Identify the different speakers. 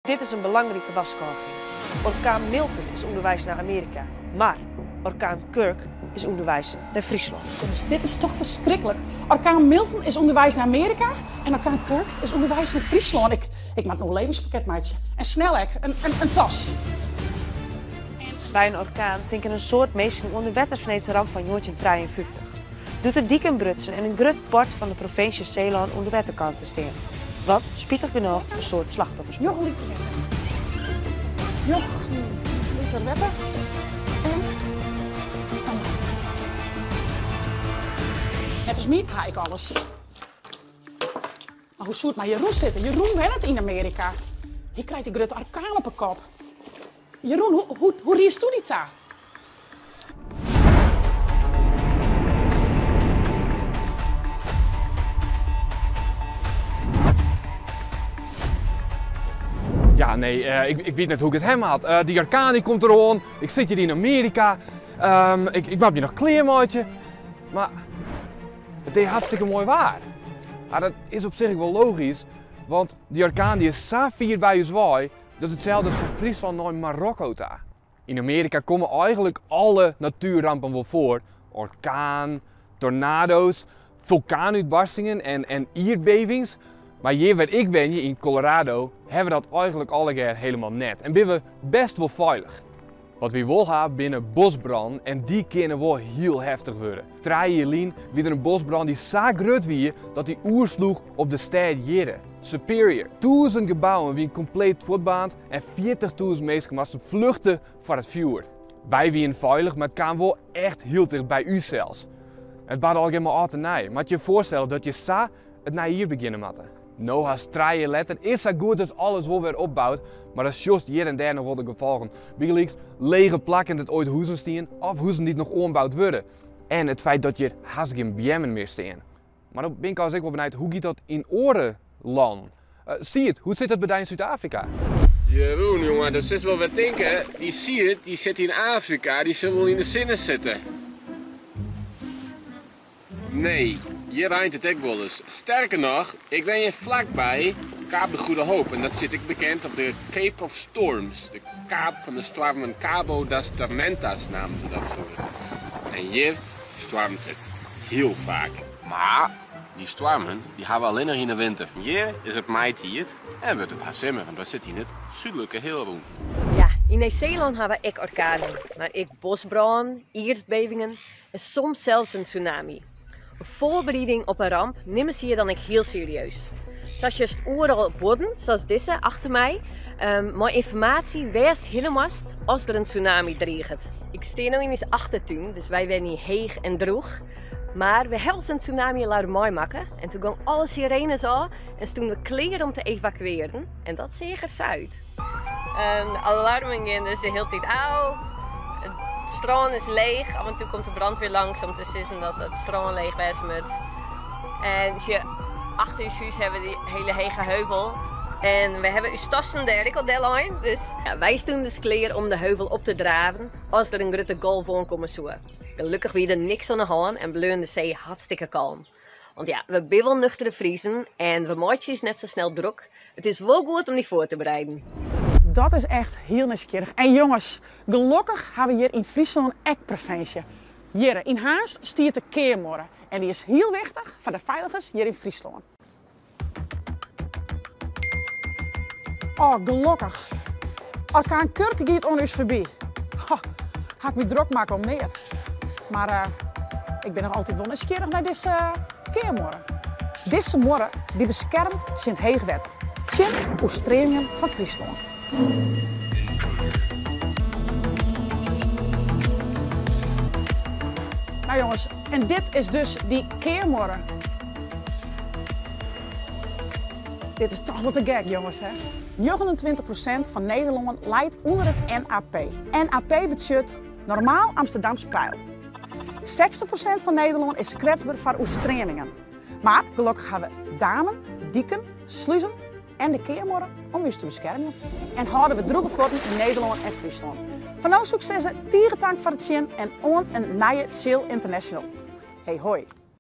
Speaker 1: Dit is in belangrike warskôging. Orkaan Milton is ûnderweis nei Amearika, mar orkaan Kirk is ûnderweis nei Fryslân.
Speaker 2: Dit is toch ferskriklik. Orkaan Milton is ûnderweis nei Amearika en orkaan Kirk is ûnderweis nei Fryslân. Ik, ik moat in oerlevingspakket meitsje. En snel ek, in, in, in tas.
Speaker 1: By in orkaan tinke in soad minsken oan de wettersneedramp fan 1953, doe't de diken brutsen en in grut part fan de provinsje Seelân ûnder wetter kaam te stean, wat spitich genôch in soad slachtoffers
Speaker 2: 9 liter wetter. 9 liter wetter. En Neffens my ha ik alles. Mar hoe soe it mei Jeroen sitte? Jeroen wennet yn Amearika. Hy krijt dy grutte orkaan op 'e kop. Jeroen, hoe, hoe, hoe riedsto dy ta?
Speaker 3: Ja, nee, eh, ik, ik wit net hoe't ik it ha moat. Eh, dy orkaan dy komt deroan. Ik sit hjir yn Amearika. Ehm, ik, ik moat my noch klearmeitsje. Mar it is hartstikke moai waar. Mar dat is op sich ek wol logysk, want dy orkaan dy is sa fier by ús wei, Dat is itselde as fan Fryslân nei Marokko ta. Yn Amearika komme eigenlik alle natuerrampen wol foar, orkaan, tornado's, fulkaanútbarstingen en, en ierdbevings. Mar hjir wêr't ik wenje, yn Colorado, hawwe we dat eigenlik allegear helemaal net en binne we best wol feilich. Wat wy wol ha binne bosbrannen en dy kinne wol hiel heftich wurde. 3 jier lyn wie der in bosbrân dy't sa grut wie dat dy oersloech op de stêd hjirre, Superior. 1000 gebouwen wiene kompleet fuortbaarnd en 40.000 minsken moasten fluchte foar it fjoer. Wy wiene feilich, mar it kaam wol echt hiel ticht by ús sels. It barde allegear mei âld en nij. Moat je je foarstelle dat je sa it nije jier begjinne moatte. No hast 3 jier letter is sa goed as alles wol wer opboud, mar dan sjochst hjir en dêr noch wol de gefolgen. Bygelyks lege plakken dêr't oait huzen stien of huzen dy't noch oanboud wurde. En it feit dat hjir hast gjin beammen mear stean. Mar no bin ik eins ek wol benijd, hoe giet dat yn oare lannen? Sierd, hoe sit it by dy yn Súd-Afrika?
Speaker 4: Jeroen, jonge, do silst wol wer tinke, dy Sierd dy sit yn Afrika, dy sil wol yn de sinne sitte. Nee, hjir reint it ek wolris. Sterker noch, ik wenje flakby Kaap de Goede Hoop en dat stiet ek bekend op de Cape of Storms, de Kaap fan de Stoarmen, Cabo das Tormentas namen se dat froeger. En hjir stoarmt it hiel faak. Mar dy stoarmen dy hawwe we allinnich yn de winter. Hjir is it maitiid en wurdt it hast simmer, want wy sitte yn it súdlike healrûn.
Speaker 5: Ja, yn Nij-Seelân hawwe we ek orkanen, mar ek bosbrânen, ierdbevingen en soms sels in tsunami. In foarberiding op in ramp nimme se hjir dan ek hiel serieus. Sa sjochst oeral buorden, sa as dizze achter my, mei ynformaasje wêr'tst hinne moatst as der in tsunami driget. Ik stean no yn ús achtertún, dus wy wenje heech en drûch. Mar we hawwe alris in tsunami-alarm meimakke en toen gong alle sirenes ôf en stoenen we klear om te evakuearjen en dat seach der sa út. De alarmen gean dus de hiele tiid ôf. It strân is leech. Af en toe komt de brandweer langs om te sizzen dat it strân leech wêze moat. En sjoch, achter ús hús hawwe we dy hiele hege heuvel. En we hawwe ús tassen dêr ek al dellein. Dus ja, wy stoenen dus klear om de heuvel op te draven as der in grutte golf oankomme soe. Gelokkich wie der niks oan de hân en bleaun de see hartstikke kalm. Want ja, we binne wol nuchtere Friezen en we meitsje ús net sa snel drok. It is wol goed om dy foar te bereiden.
Speaker 2: Dat is echt hiel nijsgjirrich. En jonges, gelokkich hawwe we hjir yn Fryslân ek previnsje. Hjirre yn Harns stiet de kearmuorre en dy is hiel wichtich foar de feiligens hjir yn Fryslân. Oh, gelokkich. Orkaan Kirk giet oan ús foarby. Ha, ha ik my drok makke om neat. Mar uh, ik bin noch altyd wol nijsgjirrich nei dizze kearmuorre. Dizze muorre dy beskermt tsjin heech wetter, tsjin oerstreamjen fan Fryslân. Nou jonges, en dit is dus dy kearmuorre. Dit is toch wol te gek, jonges, hè? 29% fan Nederlân leit ûnder it NAP. NAP betsjut Normaal Amsterdams Peil. 60% fan Nederlân is kwetsber foar oerstreamingen. Mar gelokkich hawwe we damen, diken, sluzen en de kearmuorre om ús te beskermjen. En hâlde we drûge fuotten yn Nederlân en Fryslân. Foar no soe ik sizze, tige tank foar it sjen en oant in nije Tsjil International. Hey hoi!